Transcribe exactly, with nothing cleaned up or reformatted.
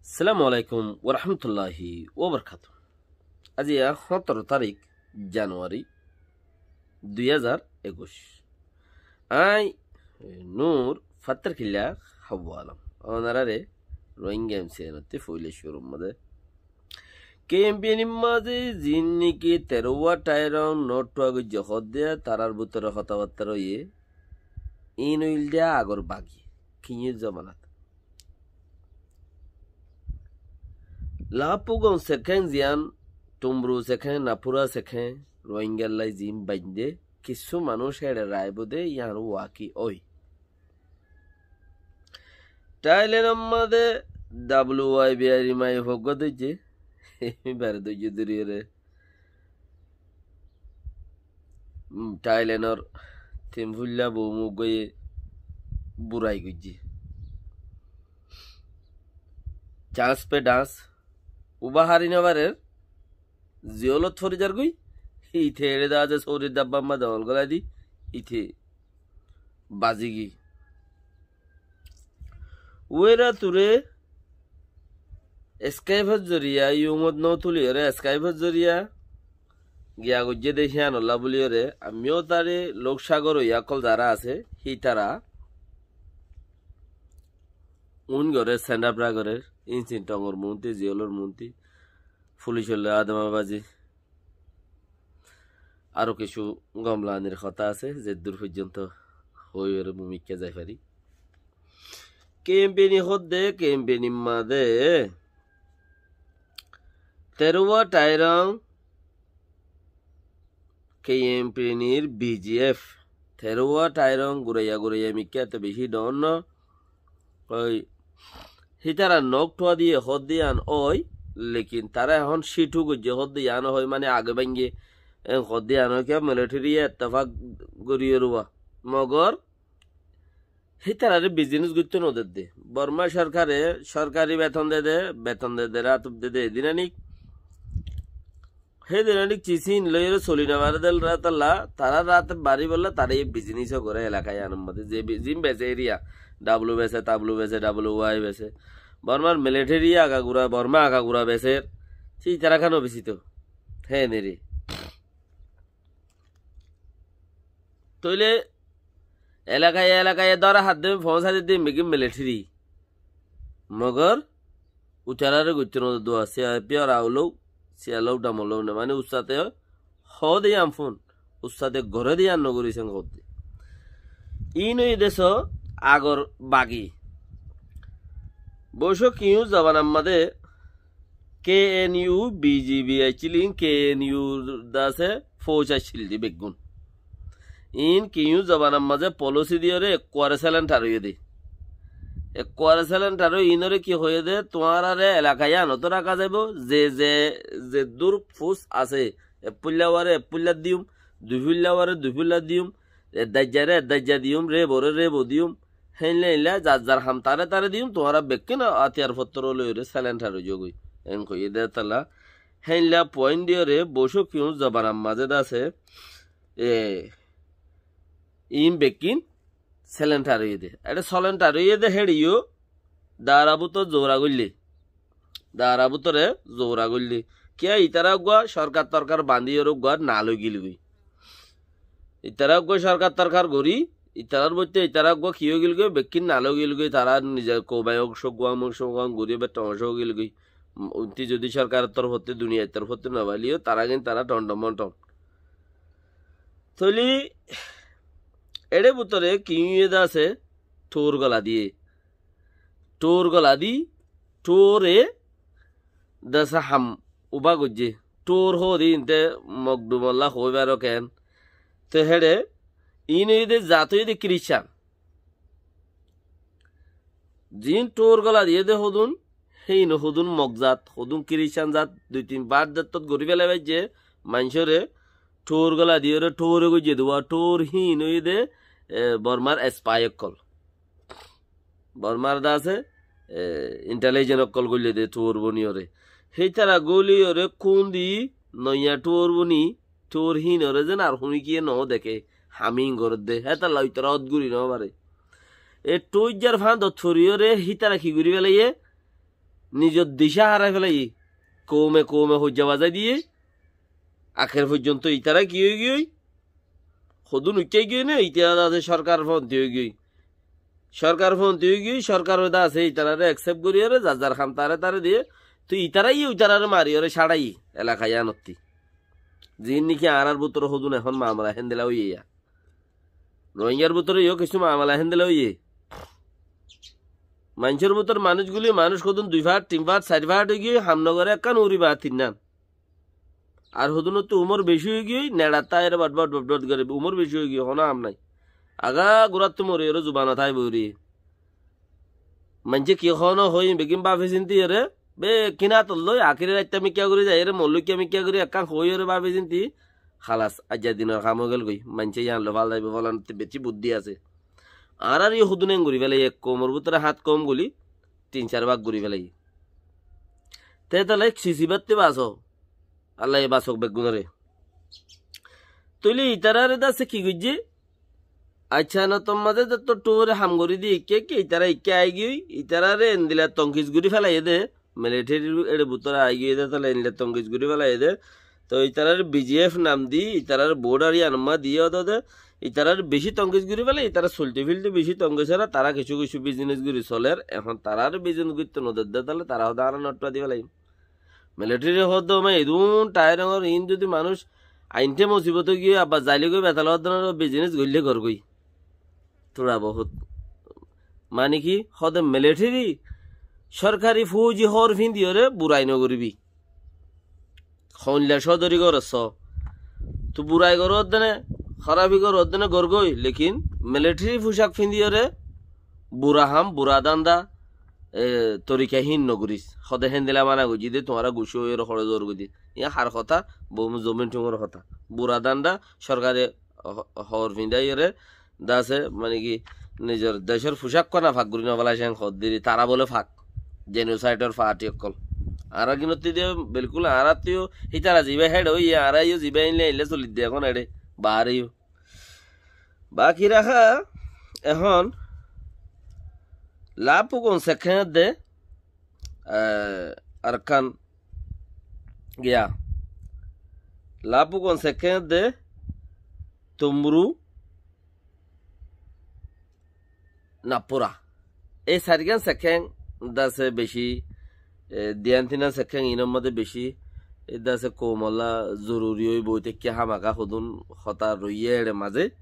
Assalamu alaikum warahmatulláhi wabarakátuhu. Aijja hóñtoro tarík januwari dui házar ekuic. Añí Nur Fattarkilla Hawwa Alom. Ónarare Rohingya M C N ottú foila cúrur mazé K M P N or mazé ziín niki terouwa thairong nothua goijjé hoódde tarár bútore hotábattá óiye, iín óilde agor bagi, kiñir zomanat. Laápu gom sekhén ziyán, Tumru sekhén, Napura sekhén, Rohingyallái ziín baindé, kissú manúic héçe raibóu dé, yían waki ói. Thailand or mazé W Y B R mai foggúa dóijje, ibáre dóijje dóriyoré. Um, Thailand or tin fúilla bou muggúaye burai goijjé. Chance pe dance, uba hári no farer, ziyólot fori zargói, ite eçe dá ze sórir dabbar mazé dóñl golai di, ite bazigí. Uéra ture Skype or zoriya, yumot no tuliyóre Skype or zoriya giya goijjé de híanolla buliyóre, ammiyó tare lók sagor óiya ókkol zará asé, hítara uín gorér, send up ra gorér, ín sin thongor muúnti, ziyólor muúnti, fulicolla adamabazi. Aró kissú gom laganir hotá asé, zeddúr foijjonto hoói ore mumikká zai fari. K M P N hoódde, K M P N mazé terouwa thairong K M P N B G F, terouwa thairong guraiya guraiya mikká, ete bicí dhoóñr no. Ói, hítara nok thua diye hoódde yían ói, lekin tará ehón cíthuk goijjé hoódde yían ói, mane age báinge, en hoódde yían ói, kiyá military ye ettefak gorí orúwa. Mogor hítarare business goittó no dedde. Borma sorkare, sorkari beton dede, beton dede, rat dede, edin anik Hédin anik cisín loiyóre soli no fare dé ratolla, tará rat bari bolla, tará yé business ó goré elaka yíanor modé. Ze bi-, zin bese eriya, W bese, W bese, W Y bese. Bormar military agagura, Borma agagura beser. Cítará kán ó bisito. Héneri. Tóile elakaye elakaye dóra haddé foóñsai diyé megi military. Mogor utarare goittó no dua, siya piyara ulou, siya lou dam ulou ne, mane ussate hoóde yían fún, ussate goré de yían no gorí sen hoóde. Iín óiye dé so agor bagi. Bócó kiyú zobanar mazé K N U B G B accíl, iín K N U dase fóuj accíl dé beggún. Iín kiyú zobanar mazé policy diyóre ekkuare selendar óiye dé. Ekkuare selendar ói iínore ki hoiyé dé, tuáñrare elaka yíanot raká zaibou, ze, ze, zeddúr fus asé, ek fuilla ware ek fuilla diyum, dui fuilla ware dui fuilla diyum, ek daijjare ek daijja diyum, rebore rebo diyum, héinla héinla zar zar ham tare tare diyum, tuáñra bekkín átiyar fottor loiyóre selendar ói zogói. En hoiyé dé tala, héinla point diyóre bócó kiyú zobanar mazé dase, e, iín bekkín selendar óiye dé. Eçé selendar óiye dé héçe yó dara bútor zoura goille. Dara bútore zoura goille. Kiyá itará uggúa sorkar torkar bandiyóre uggúa nal ói gilgói. Itará uggúa sorkar torkar gorí, itarár boitte itará uggúa ki ói gilgói, bekkín nal ói gilgói, tará nize koubai ók, sógguam ók, sógguam gorí, bettá ók ói gilgói. Unti zodi sorkaror torfóttu, duniyair torfóttu no faileyó, tará gin tará thondho monthon. Tóile eçé bútore kiyú yé dase, thur gola diyé. Thur gola di, thur e dase ham uba goijjé. Thur hoóde inte Mokdumolla hoóibar ken. Te héçe, iín óiye dé zat óiye dé Kiriscan. Ziín thur gola diyé dé hodún, héin hodún Mok zat, hodún Kiriscan zat, dui tin bát zattot gorí félai faijjé, maincóre thur gola diyóre thur e goijjé dé, uá thur híin óiye dé, e, Bormar spy ókkol. Bormar dase, e, intelligence ókkol goille dé thur boniyóre. Hítara goilleyóre kúndi noiya thur boni, thur híinore zen ar húni kiyé no deké, hamín gorédde, hétalla uitará ót guri no fare. E thur ijjar fáñdot foriyóre hítara ki guri félaiye? nizor dicá hárai félaiye. Koume koume hoijja bazai diye. Akér foijjonto itará ki ói giyói? Hodún uikká giyói né, itará de asé sorkarfonti ói giyói. Sorkarfonti ói giyói, sorkar ói de asé, itarare accept goríyore, zar zar ham tare tare diye. Toi itará yó itarare mariyore sáçaiye elaka yíanottí. Ziín niki añárár bútore hodún ehón mamela héndilla óiye yá. Rohingyar bútore yó kessú mamela héndilla óiye. Maincór bútore manúic guli, manúic hodún dui fáth, tin fáth, sair fáth ói giyói, ham no gore ekkán, uri ba tinnán. Ar hodúnottú umór beci ói giyói, neçattú aiyóre bat bat bat bat gore, umór beci ói giyói, honó ham nái. Agá guráttu moriyóre zubanot aibóu re. Maincé ki hoó no hoó, beggín báfi sinti yóre, bekkín átot loi, akéri raittá mikká gorí zaiyóre, mollóikka mikká gorí, ekkán hoói yóre báfi sinti, halas, aijja dinor ham ói gel goi, maincé yían loi fal zaibóu, folanottú beci buddí asé. Añárár yó hodún en gorí félaiye, ek koumor bútore háñt koum guli, tin sair bák gorí félaiye. Te tale sisibátte baso. Allaye basok beggúnore. Tóile itarare de asé ki goijjé? Accá, notor mazé de to tuore ham gorí di ikká ikká, itará ikká aigiyói, itarare endilla tonkis gorí félaiye de, militeri ere bútore aigiyói de, tale endilla tonkis gorí félaiye de. To itarare B G F nam di, itarare border yíanor mazé diye de, itarare beci tonkis gorí félaiye, itará solti filti beci tonkis óra, tará kessú kessú bizines gorí soler, ehón tarare bizines goitto no der de, tale tará hoó de añára nottúa di félaiyum. Militeri hoó de, "Óma, edún thair dóñr, iín zodi manúic ainté musibot ói giyé, abbar zaile goi betala hoó de, bizines goille gor goi." Tura bohút. Mani ki, hoó de militeri, sorkari fouji hóor fíndiyóre burai no goribi. Hoilla códori gorós, tui burai gorós de né, hárafi gorós de né gor goi, lekin militeri fucak fíndiyóre bura ham, bura danda, e, torika hín no goris. Hoó de héndilla mana goijjí de, tuáñra gucá óiyore hoçé zor goijjí de. Yián har hotá, bou zomin thungor hotá. Bura danda, sorkari ho-, hóor fíndiyóre, de asé, mani ki, nizor decór fucak kona fak gorí no félai, cén hoddiri, tará bóle fak. Jenosaidor parti ókkol. Añára ginottí de bilkul, añárattú yó hítara zibá héçe óiye, añára yó zibá ainle ainle solir de ehón héçe, baáre yó. Baki raká, ehón, lapu gon sekkén de, e, Arkan giya. Lapu gon sekkén de, Tumbru, Nappura. Ei sairgán sekkén de asé beci, e, diyan tinan sekkén inor mazé beci, e, de asé koumolla zoruri óibou, tekki hámaka hodún hotá roiyé ére mazé.